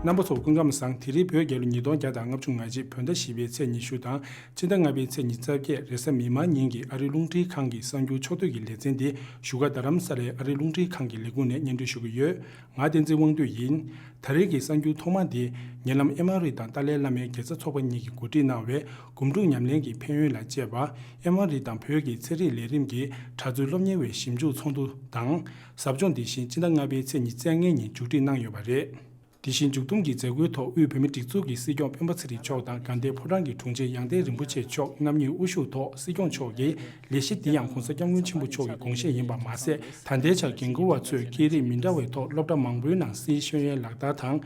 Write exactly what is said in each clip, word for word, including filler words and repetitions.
རྣམ་པ་ཚོ་སྐུ་ཁམས་བཟང་། དེ་རིང་བོད་རྒྱལ་ལོ་ཉིས་སྟོང་བརྒྱ་དང་ལྔ་བཅུ་ང་གཅིག་བོད་ཟླ་བཞི་པའི་ཚེས་ཉི་ཤུ་དང་སྤྱི་ཟླ་ལྔ་པའི་ཚེས་ཉི་ཤུ་རྩ་བརྒྱད་རེས་གཟའ་མིག་དམར་ཉིན་གྱི་ཨ་རིའི་རླུང་འཕྲིན་ཁང་གི་གསར་འགྱུར་ཕྱོགས་བསྡུས་ཀྱི་ལེ་ཚན་འདི་བཞུགས་སྒར་རྡ་རམ་ས་ལའི་ཨ་རིའི་རླུང་འཕྲིན་ཁང་གི་ལས་ཁུངས་ནས་སྙན་སྒྲོན་ཞུ་གི་ཡོད། ང་བསྟན་འཛིན་དབང་འདུས་ཡིན། ད་རེས་ཀྱི་གསར་འགྱུར་ཐོག་མ་འདི་ཉེ་ལམ་ཨེ་མ་རི་དང་ཏཱ་ལའི་བླ་མའི་དགེ་རྩ་ཚོགས་པ་གཉིས་ཀྱིས་གོ་སྒྲིག་གནང་བའི་སྒོམ་སྒྲུབ་ཉམས་ལེན་གྱི་ཕན་ཡོན་ལ་དཔྱད་པ། ཨེ་མ་རི་དང་བོད་ཀྱི་ཚན་རིག་ལས་རིམ་གྱི་གྲྭ་བཙུན་སློབ་གཉེར་བའི་ཞིབ་འཇུག་ཚོགས་འདུ་དང་། ཟབ་སྦྱོང་འདི་བཞིན་སྤྱི་ཟླ་ལྔ་པའི་ཚེས་ཉི་ཤུ་རྩ་ལྔ་ཉིན་མཇུག་སྒྲིལ་གནང་ཡོད་པ་རེད། དེ་བཞིན་མཇུག་བསྡོམས་ཀྱི་མཛད་སྒོའི་ཐོག་དབུས་བོད་མིའི་སྒྲིག་འཛུགས་ཀྱི་སྲིད་སྐྱོང་སྤེན་པ་ཚེ་རིང་མཆོག་དང་དགའ་ལྡན་ཕོ་བྲང་གི་དྲུང་ཆེ་ཡང་སྟེང་རིན་པོ་ཆེ་མཆོག་རྣམ་གཉིས་དབུ་བཞུགས་ཐོག་སྲིད་སྐྱོང་མཆོག་གིས་ལས་གཞི་འདི་ཡང་༸གོང་ས་༸སྐྱབས་མགོན་ཆེན་པོ་མཆོག་གི་དགོངས་བཞེད་ཡིན་པ་མ་ཟད། ད་ལྟའི་ཆར་འགན་འཁུར་བ་ཚོས་སྐད་རིགས་མི་འདྲ་བའི་ཐོག་སློབ་གྲྭ་མང་པོའི་ནང་སིའི་ཤེས་ཡོན་ལག་བསྟར་དང་།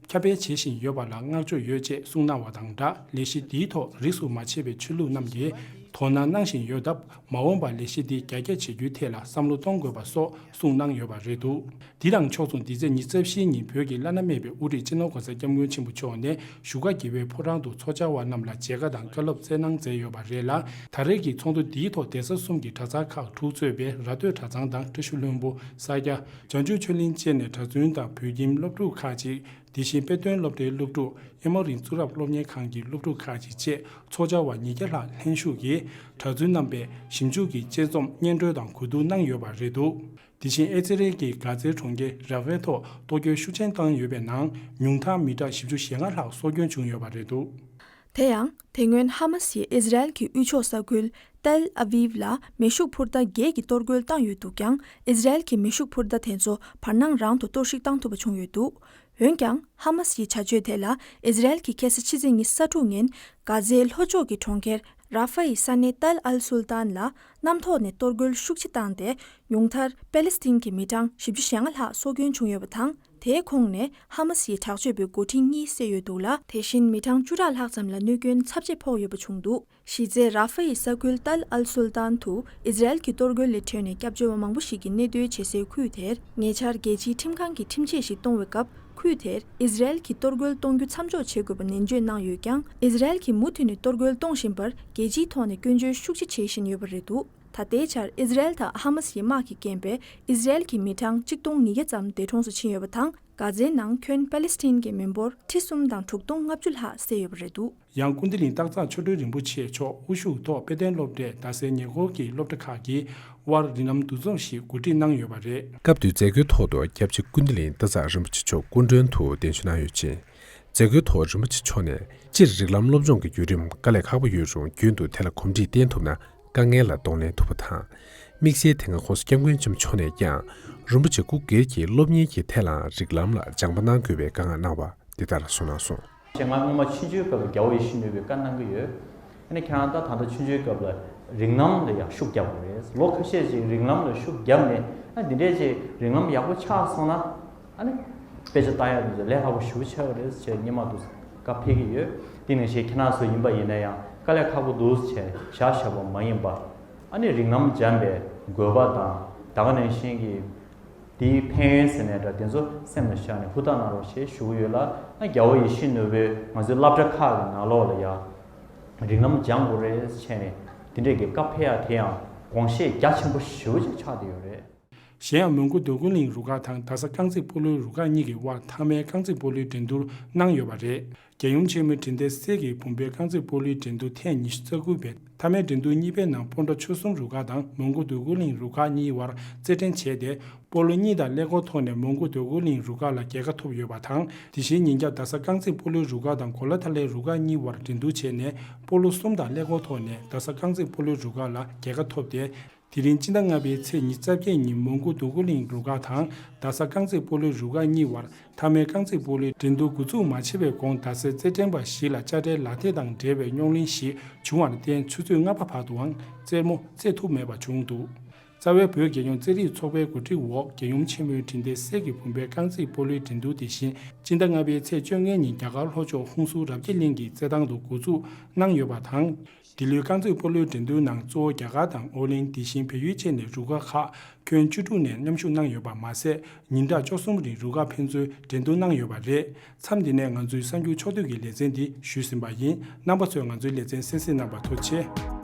ཁྱབ་སྤེལ་བྱེད་བཞིན་ཡོད་པ་ལ་བསྔགས་བརྗོད་ཡོད་ཅེས་གསུངས་གནང་བ་དང་སྦྲགས། ལས་གཞི་འདིའི་ཐོག་རིས་སུ་མ་ཆད་པའི་ཆོས་ལུགས་རྣམས་ཀྱིས་དོ་སྣང་གནང་བཞིན་ཡོད་སྟབས། མ་འོངས་པར་ལས་གཞི་འདི་རྒྱ་སྐྱེད་བྱེད་རྒྱུའི་ཐད་ལ་བསམ་བློ་གཏོང་དགོས་པ་སོགས་གསུངས་གནང་ཡོད་པ་རེད་འདུག་འདི་དང་ཕྱོགས་མཚུངས་འདི་ཚེས་ཉི་ཤུ་རྩ་བཞི་ཉིན་བོད་ཀྱི་བླ་ན་མེད་པའི་དབུ་ཁྲིད་སྤྱི་ནོར་༸གོང་ས་༸སྐྱབས་མགོན་ཆེན་པོ་མཆོག་ནས་བཞུགས་སྒར་དགེ་བའི་ཕོ་བྲང་དུ་ཚོགས་བཅར་བ་རྣམས་ལ་མཇལ་ཁ་དང་བཀའ་སློབ་སྩལ་གནང་མཛད་ཡོད་པ་རེད་ལ། ད་རེས་ཀྱི་ཚོགས་འདུ་འདིའི་ཐོག་གདན་ས་གསུམ་གྱི་གྲྭ་ཚང་ཁག་དྲུག་གཙོས་པའི་ར་སྟོད་གྲྭ་ཚང་དང་བཀྲ་ཤིས་ལྷུན་པོ། ས་སྐྱ། བྱང་ཆུབ་ཆོས་གླིང་བཅས་ནས་གྲྭ་བཙུན་དང་བོད་ཁྱིམ་སློབ་ཕྲུག་ཁག་ཅིག་དེ་བཞིན་དཔེ་སྟོན་སློབ་གྲྭའི་སློབ་ཕྲུག་ཨེ་མོ་རིང་གཙུག་ལག་སློབ་གཉེར་ཁང་གི་སློབ་ཕྲུག་ཁག་ཅིག་བཅས་ཚོགས་བཅར་བ་ཉིས་བརྒྱ་ལྷག་ལྷན་ཞུགས་ཀྱིས་གྲྭ་བཙུན་རྣམ་པས་ཞིབ་འཇུག་གི་དཔྱད་རྩོམ་སྙན་སྒྲོན་དང་གོ་བསྡུར་གནང་ཡོད་པ་རེད་འདུག་དེ་བཞིན་ཨེ་ཙི་རལ་གྱི་གྷ་ཛའི་གྲོང་ཁྱེར་ར་ཧྥའི་ཐོག་གཏོར་སྐྱོན་ཤུགས་ཆེན་བཏང་ཡོད་པའི་ནང་ཉུང་མཐར་མི་ཊར་བཞི་བཅུ་ཞེ་ལྔ་ལྷག་སྲོག་སྐྱོན་བྱུང་ཡོད་པ་རེད་འདུག་དེ་ཡང་དེ་སྔོན་ཧ་མ་སི་ཡིས་ཨི་ཟི་རལ་གྱི་དབུས་ཕྱོགས་ས་ཁུལ་ཏལ་ཨ་བིབ་ལ་མེ་ཤུགས་འཕུར་མདའ་བརྒྱད་ཀྱིས་གཏོར་རྒོལ་བཏང་ཡོད་འདུག་ཀྱང་། ཨི་ཟི་རལ་གྱི་མེ་ཤུགས་འཕུར་མདའ་དེ་ཚོ་བར་སྣང་རང་དུ་གཏོར་བཤིག་བཏང་ཐུབ་པ་བྱུང་ཡོད་འདུག་འོན་ཀྱང་། ཧ་མ་སིའི་བྱ་སྤྱོད་དེ་ལ་ཨི་ཟི་རལ་གྱིས་ཁ་སང་ཕྱི་ཚེས་ཉི་ཤུ་རྩ་དྲུག་ཉིན་གྷ་ཛའི་ལྷོ་ཕྱོགས་ཀྱི་གྲོང་ཁྱེར་ར་ཧྥ་ཡི་ས་གནས་ཏལ་ཨལ་སུལ་ཏཱན་ལ་གནམ་ཐོག་ནས་གཏོར་རྒོལ་ཤུགས་ཆེ་བཏང་སྟེ། ཉུང་མཐར་པེ་ལི་སི་ཐན་གྱི་མི་གྲངས་བཞི་བཅུ་ཞེ་ལྔ་ལྷག་སྲོག་སྐྱོན་བྱུང་ཡོད་པ་དང་། དེའི་ཁོངས་ནས་ཧ་མ་སིའི་དྲག་སྤྱོད་པའི་འགོ་ཁྲིད་གཉིས་བསད་ཡོད་འདུག་ལ། དེ་བཞིན་མི་གྲངས་བཅུ་ཕྲག་ལྷག་ཙམ་ལ་གནོད་སྐྱོན་ཚབས་ཆེ་ཕོག་ཡོད་པ་བྱུང་འདུག་གཞི་རྩའི་ར་ཧྥ་ཡི་ས་ཁུལ་ཏལ་ཨལ་སུལ་ཏཱན་དུ་ཨི་ཟི་རལ་གྱི་གཏོར་རྒོལ་ལས་ཐོན་ནས་སྐྱབས་བཅོལ་བ་མང་པོ་ཞིག་གིས་གནས་སྡོད་བྱེད་སའི་ཁུལ་དེར། ཉེ་ཆར་རྒྱལ་སྤྱིའི་ཁྲིམས་ཁང་གིས་ཁྲིམས་ཆད་ཞིག་གཏོང་བའི་སྐབས། ཁུལ་དེར་ཨི་ཟི་རལ་གྱིས་གཏོར་རྒོལ་གཏོང་རྒྱུ་མཚམས་འཇོག་བྱེད་དགོས་པ་ནན་བརྗོད་གནང་ཡོད་ཀྱང་། ཨི་ཟི་རལ་གྱིས་མུ་མཐུད་ནས་གཏོར་རྒོལ་གཏོང་བཞིན་པར་རྒྱལ་སྤྱིའི་ཐོག་ནས་སྐྱོན་བརྗོད་ཤུགས་ཆེ་བྱེད་བཞིན་ཡོད་པ་རེད་འདུག་ད་ལྟའི་ཆར་ཨི་ཟི་རལ་དང་ཧ་མ་སིའི་དམག་གི་རྐྱེན་པས་ཨི་ཟི་རལ་གྱི་མི་གྲངས་གཅིག་སྟོང་ཉིས་བརྒྱ་ཙམ་འདས་གྲོངས་སུ་ཕྱིན་ཡོད་པ་དང་། གྷ་ཛའི་ནང་ཁྱོན་པ་ལི་སི་ཐན་གྱི་མི་འབོར་ཁྲི་གསུམ་དང་དྲུག་སྟོང་ལྔ་བཅུ་ལྷག་བསད་ཡོད་པ་རེད་འདུག་ཡང་ཀུན་བདེ་གླིང་སྟག་ཚང་ཆོས་སྒྲོན་རིན་པོ་ཆེ་མཆོག་དབུ་བཞུགས་ཐོག་དཔེ་སྟོན་སློབ་གྲྭས་རྡ་སའི་ཉེ་འཁོར་གྱི་སློབ་གྲྭ་ཁག་གི་དབར་རིགས་ལམ་འདུ་འཛོམས་ཤིག་གོ་སྒྲིག་གནང་ཡོད་པ་རེད། སྐབས་དེའི་མཛད་སྒོའི་ཐོག་ཏུ་སྐྱབས་རྗེ་ཀུན་བདེ་གླིང་སྟག་ཚང་རིན་པོ་ཆེ་མཆོག་སྐུ་མགྲོན་དུ་གདན་ཞུ་གནང་ཡོད་ཅིང་། མཛད་སྒོའི་ཐོག་རིན་པོ་ཆེ་མཆོག་ནས་སྤྱིར་རིགས་ལམ་སློབ་སྦྱོང་གི་བརྒྱུད་རིམ་དཀའ་ལས་ཁག་པོ་ཡོད་རུང་རྒྱུན་དུ་དེ་ལ་གོམས་འདྲིས་བསྟེན་ཐུབ་ན་དཀའ་ངལ་ལ་གདོང་ལེན་ཐུབ་པ་དང་། དམིགས་བསལ་དེ་སྔ་༸གོང་ས་༸སྐྱབས་མགོན་ཆེན་པོ་མཆོག་ནས་ཀྱང་རིན་པོ་ཆེ་སྐུ་སྒེར་གྱི་སློབ་གཉེར་གྱི་ཐད་ལའང་རིགས་ལམ་ལ་སྦྱང་པ་གནང་དགོས་པའི་བཀའ་མངགས་གནང་བ་འདི་ལྟར་གསུངས་གནང་སོང་། ཞེས་ང་སྔོན་མ་ཆུང་ཆུང་སྐབས་ལ་རྒྱལ་བ་ཡིད་བཞིན་ནོར་བུས་བཀའ་གནང་གི་ཡོད། ཨ་ནི་ཁྱེད་རང་ད་ད་ལྟ་ཆུང་ཆུང་སྐབས་ལ་རིགས་ལམ་ལ་ཡང་ཤུགས་རྒྱབ་དགོས་རེད། ལོ་ཁ་ཤས་ཅིག་རིགས་ལམ་ལ་ཤུགས་བརྒྱབ་ནས་ཨ་འདི་འདྲས་ཅིག་རིགས་ལམ་ཡག་པོ་ཆགས་སོང་ན་ཨ་ནི་དཔེ་ཆ་ལྟ་ཡག་དེ་ཚོ་ལས་སླ་པོ་ཞེ་པོ་ཆགས་ཀྱི་རེད་ཅེས་སྔོན་མ་དུ་བཀའ་ཕེབས་ཀྱི་ཡོད། དེ་ནང་བཞིན་ཁྱེད་རང་ཚོ་ཡིན་པ་ཡིན་ན་ཡང་དཀའ་ལས་ཁག་པོ་འདུག་ཅེས་བཞག་བཞག་པ་མ་ཡིན་པ་ཨ་ནི་རིགས་ལམ་སྦྱངས་པའི་དགོས་པ་དང་ད་ག་ནང་བཞིན་གྱི། དེའི་ཕན་ཡོན་ཟེར་ནས་འདྲ་དེ་ཚོ་སེམས་ལ་བཞག་ནས་ཧུར་ཐག་གནང་རོགས་ཞེས་ཞུ་གི་ཡོད་ལ། ཨ་རྒྱལ་བ་ཡིད་བཞིན་ནོར་བུས་ང་ཚོའི་སློབ་གྲྭ་ཁག་གི་ནང་ལོགས་ལ་ཡང་རིགས་ལམ་སྦྱང་དགོས་རེད་བྱས་ནས་དེ་འདྲས་ཀྱི་བཀའ་ཕེབས་ཡག་དེ་ཡང་དགོངས་བཞེད་རྒྱ་ཆེན་པོ་ཞེ་པོ་ཅིག་ཆགས་བསྡད་ཡོད་རེད། གཞན་ཡང་མོན་གྷོ་འདོད་རྒུ་གླིང་རུ་ཁག་དང་རྡ་ས་རྐང་རྩེད་སྤོ་ལོའི་རུ་ཁག་གཉིས་ཀྱི་དབར་མཐའ་མའི་རྐང་རྩེད་སྤོ་ལོའི་འགྲན་བསྡུར་གནང་ཡོད་པ་རེད། རྒྱལ་ཡུམ་ཆེན་མོའི་དྲིན་ལྡན་སྲས་ཀྱི་བུམ་པའི་རྐང་རྩེད་སྤོ་ལོའི་འགྲན་བསྡུར་ཐེངས་ཉི་ཤུ་རྩ་དགུ་པའི་མཐའ་མའི་འགྲན་བསྡུར་གཉིས་པའི་ནང་སྤོན་ཊ་ཆོལ་གསུམ་རུ་ཁག་དང་མོན་གྷོ་འདོད་རྒུ་གླིང་རུ་ཁག་གཉིས་བར་རྩེད་འགྲན་བྱས་ཏེ། སྤོ་ལོ་གཉིས་དང་ཀླད་ཀོར་ཐོག་ནས་མོན་གྷོ་འདོད་རྒུ་གླིང་རུ་ཁག་ལ་རྒྱལ་ཁ་ཐོབ་ཡོད་པ་དང་། དེ་བཞིན་ཉིན་རྒྱབ་རྡ་ས་རྐང་རྩེད་སྤོ་ལོའི་རུ་ཁག་དང་གོ་ལ་ཐ་ལའི་རུ་ཁག་གཉིས་བར་འགྲན་བསྡུར་བྱས་ནས་སྤོ་ལོ་གསུམ་དང་ཀླད་ཀོར་ཐོག་ནས་རྡ་ས་རྐང་རྩེད་སྤོ་ལོའི་རུ་ཁག་ལ་རྒྱལ་ཁ་ཐོབ་སྟེ། དེ་རིང་སྤྱི་ཟླ་ལྔ་པའི་ཚེས་ཉི་ཤུ་རྩ་བརྒྱད་ཉིན་མོན་གྷོ་འདོད་རྒུ་གླིང་རུ་ཁག་དང་རྡ་ས་རྐང་རྩེད་སྤོ་ལོའི་རུ་ཁག་གཉིས་བར་མཐའ་མའི་རྐང་རྩེད་སྤོ་ལོའི་འགྲན་བསྡུར་འགོ་འཛུགས་མ་བྱས་པའི་གོང་རྡ་སའི་རྩེད་འགྲན་པ་ཞིག་ལ་དཔྱ་ཁྲལ་ལག་དེབ་དང་འབྲེལ་བའི་རྙོག་གླེང་ཞིག་བྱུང་བར་བརྟེན་ཆུ་ཚོད་ལྔ་པ་བར་དུའང་རྩེད་མོ་རྩེད་ཐུབ་མེད་པ་བྱུང་འདུག་རྩ་བའི་བོད་རྒྱལ་ཡོངས་རྩེད་རིགས་ཚོགས་པའི་གོ་སྒྲིག་འོག་རྒྱལ་ཡུམ་ཆེན་མོའི་དྲིན་ལྡན་སྲས་ཀྱི་བུམ་པའི་རྐང་རྩེད་སྤོ་ལོའི་འགྲན་བསྡུར་དེ་བཞིན་སྤྱི་ཟླ་ལྔ་པའི་ཚེས་བཅོ་ལྔ་ཉིན་རྒྱ་གར་ལྷོ་ཕྱོགས་ཧུན་སུར་རབ་རྒྱས་གླིང་གི་རྩེད་ཐང་དུ་འགོ་འཛུགས་གནང་ཡོད་པ་དང་། འདི་ལོའི་རྐང་རྩེད་སྤོ་ལོའི་འགྲན་བསྡུར་ནང་གཙོ་བོ་རྒྱ་གར་དང་ཨོ་གླིང་དེ་བཞིན་བལ་ཡུལ་བཅས་ནས་རུ་ཁག་ཁག་ཁྱོན་བཅུ་དྲུག་ནས་མཉམ་ཞུགས་གནང་ཡོད་པ་མ་ཟད། ཉིན་གྲངས་བཅུ་གསུམ་རིང་རུ་ཁག་ཕན་ཚུན་འགྲན་བསྡུར་གནང་ཡོད་པ་རེད། མཚམས་འདི་ནས་ང་ཚོའི་གསར་འགྱུར་ཕྱོགས་བསྡུས་ཀྱི་ལེ་ཚན་འདི་ཞུས་ཟིན་པ་ཡིན། རྣམ་པ་ཚོས་ང་ཚོའི་ལེ་ཚན་གསན་གཟིགས་གནང་བར་ཐུགས་རྗེ་ཆེ།